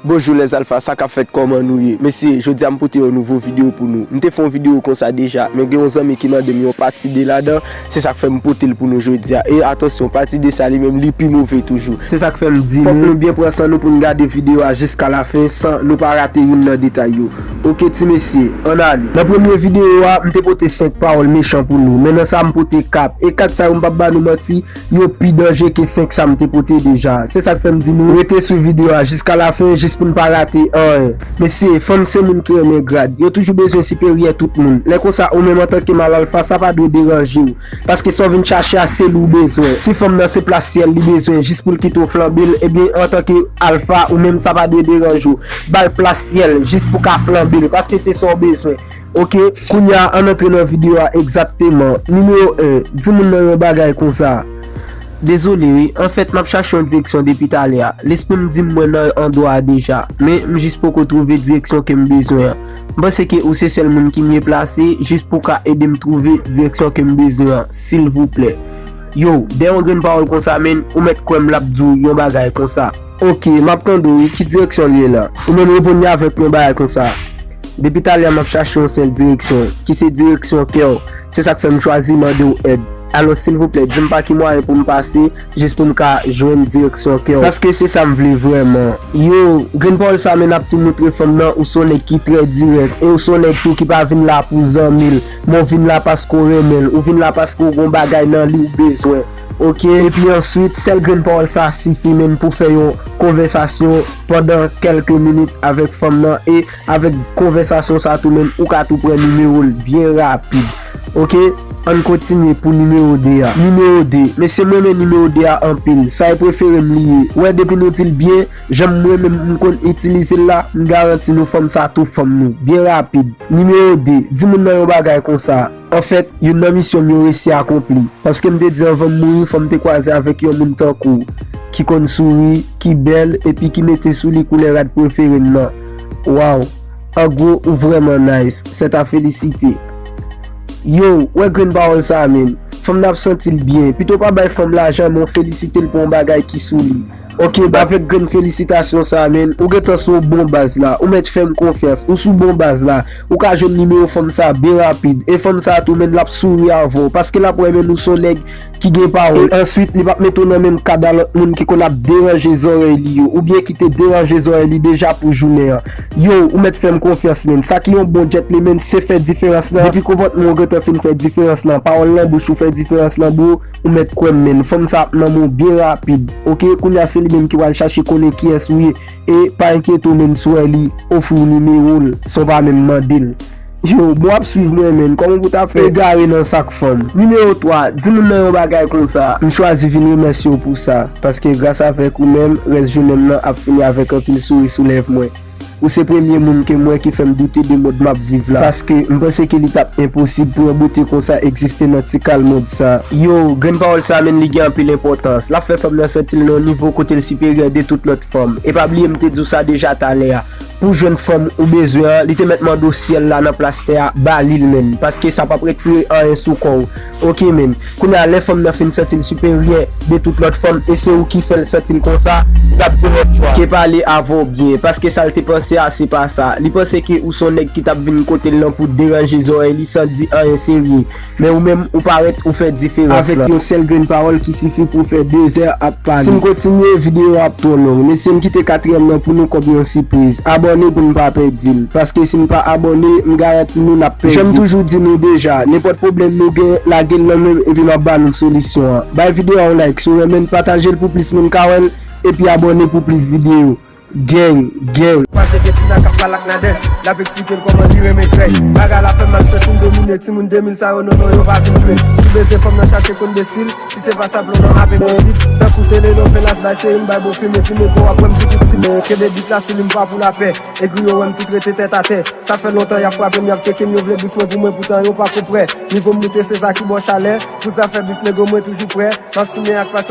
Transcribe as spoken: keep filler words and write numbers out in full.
Bonjou les alpha, sa k ap fèt, kòman nou ye? Mesye, jodi a m pote yon nouvo videyo pou nou. M te fè yon videyo konsa deja, men gen yon zanmi ki mande m yon pati de ladan, se sa k fè m pote l pou nou jodi a. E atansyon, pati de sa li menm, li pi move toujou. Se sa k fè m di nou, fòk nou byen pran san nou pou n gade videyo a jiska lafen san nou pa rate youn nan detay yo. Oke ti mesye, ann ale. Nan premye videyo a, m te pote senk pawòl mechan pou nou, men nan sa a m pote kat. E kat sa yo, m p ap ba nou manti, yo pi danje ke senk sa m te pote deja. Se sa k fè m di nou rete sou videyo a jiska lafen jis pou n pa rate anyen. Mesye, fanm se moun ki renmen grad. Yo toujou bezwen siperyè tout moun. Lè konsa, ou menm antanke mal alfa, sa pa dwe deranje w. Paske sa w vin chache a, se li w bezwen. Si fanm nan se plas syèl li bezwen jis pou l kite w flanbe l, ebyen, antanke alfa, ou menm sa pa dwe deranje w. Ba l plas syèl jis pou w ka flanbe l, paske se sa w bezwen. Oke, kounye a, ann antre nan videyo a egzakteman. Nimewo en, di moun nan yon bagay konsa. Dezole wi, anfèt, m ap chache yon direksyon depi talè a. Lespri m di m mwen nan andwa a deja, men m jis poko twouve direksyon ke m bezwen an. M panse ke ou se sèl moun ki mye plase jis pou w ka ede m twouve direksyon ke m bezwen an, silvouplè. Yo, dèyè yon grenn pawòl konsa, menn, ou mèt kwè m l ap di w yon bagay konsa. Oke, m ap tande w wi, ki direksyon l ye la? Ou menm reponn li avèk yon bagay konsa. Depi talè a m ap chache yon sèl direksyon, ki se direksyon kè w. Se sa k fè m chwazi mande w èd. Alò, silvouplè, di m pa ki mwayen pou m pase, jis pou m ka jwenn direksyon kè w. Paske se sa m vle vrèman. Yo, grenn pawòl sa, menn, ap tou moutre fanm nan ou se yon nèg ki trè dirèk, e ou se yon nèg tou ki pa vin la pou zanmi l, men w vin la paske w renmen l, ou vin la paske w gon bagay nan li w bezwen. Oke? Epi answit, sèl grenn pawòl sa sifi, menn, pou fè yon konvèsasyon pandan kèlke minit avèk fanm nan, e avèk konvèsasyon sa tou, menn, ou ka tou pran nimewo l byen rapid. Oke? Ann kontinye pou nimewo de a. Nimewo de. Mesye, m renmen nimewo de a anpil. Sa e prefere m li ye. Ou wè, depi nou di l byen, jan m mwen menm m konn itilize l la, m garanti nou fanm sa tou fanm nou. Byen rapid. Nimewo de. Di moun nan yon bagay konsa. Anfèt, youn nan misyon m yo resi akonpli. Paske m te di anvan m mouri, fò m te kwaze avèk yon moun tankou w, ki konn souri, ki bèl, epi ki mete sou li koulè rad prefere m nan. Waw! An gwo, ou vrèman nice. C'est à féliciter. Yo, wè grenn pawòl sa, menn. Fanm nan ap santi l byen. Pito w pa bay fanm lajan, men w felisite l pou yon bagay ki sou li. Oke, avèk grenn felisitasyon sa, menn, ou gentan sou bon baz la. Ou mèt fè m konfyans. Ou sou bon baz la. Ou ka jwenn nimewo fanm sa byen rapid. E fanm sa tou, menn, l ap souri avè w. Paske l ap wè, menn, ou se yon nèg ki gen pawòl. E answit, li p ap mete w nan menm kad a lòt moun ki konn ap deranje zòrèy li yo. Oubyen ki te deranje zòrèy li deja pou jounen an. Yo, ou mèt fè m konfyans, menn. Sa ki yon bon djètlemenn, se fè diferans lan. Depi konpòtman w gentan fin fè diferans lan, pawòl nan bouch ou fè diferans lan, bro. Ou mèt kwè m, menn. Fanm sa ap nan men w byen rapid. Oke, kounye a se li menm ki pral chache konnen kiyès ou ye. E pa enkyete w, menn, si w wè li ofri w nimewo l san w pa menm mande l. Yo, bon, w ap swiv mwen, menn. Kòman pou w ta fè egare nan sak fanm? Nimewo twa, di moun nan yon bagay konsa. M chwazi vin remèsye w pou sa, paske gras avèk ou menm, rès jounen m nan ap fini avèk anpil souri sou lèv mwen. Ou se premye moun ke m wè ki fè m doute de mond m ap viv la. Paske m panse ke li t ap enposib pou yon bote konsa egziste nan ti kal mond sa. Yo, grenn pawòl sa, menn, li gen anpil enpòtans. L ap fè fanm nan santi l nan yon nivo kote l siperyè de tout lòt fanm. E pa bliye m te di w sa deja talè a. Pou w jwenn fanm ou bezwen an, li te mèt mande w syèl la nan plas tè a, ba li l, menn. Paske sa p ap retire anyen sou kò w. Oke, menn. Kounye a, lè fanm nan fin santi l siperyè de tout lòt fanm, e se ou ki fè l santi l konsa, li p ap gen lòt chwa ke pale avè w byen, paske sa l te panse a, se pa sa. Li panse ke ou se yon nèg ki t ap vin kote l lan pou deranje zòrèy li san di anyen serye. Men ou menm, ou parèt, ou fè diferans lan. Avèk yon sèl grenn pawòl ki sifi pou w fè de zè ap pale. Si m kontinye, videyo a ap twò long. Mesye, m kite katriyèm nan pou nou kòm yon sipriz. Abòne pou n pa pèdi l. Paske si n pa abòne, m garanti nou n ap pèdi. Jan m toujou di nou deja, nenpòt pwoblèm nou gen, lage l nan men m epi m ap ba nou solisyon an. Bay videyo a yon like si w renmen l, pataje l pou plis moun ka wè l, epi abòne pou plis videyo. Gang, gang. Pase gen Tina k ap pale ak Nadège, l ap eksplike l kòman li renmen krèy. Bagay la fè m mal, santi m domine, timoun de mil sa yo, non, non, yo pa vin jwe m. Si w bezwen fanm nan chache konn de stil, si se pa sa, blonde an ap enposib. Tankou telenovelas, bay seri m, bay bon fim, epi nego w ap wè m sou tout sit. Kenbe bit la sou li, m pa pou lapè. Egri yo wè m tout rete tèt atè. Sa fè lontan y ap frape m, y ap tcheke m, yo vle bif mwen pou mwen, poutan yo pa ko prè. Nivo m moute, se sa ki ba w chalè. Pou zafè bif, nego, mwen toujou prè. M ap simen ak pasyans.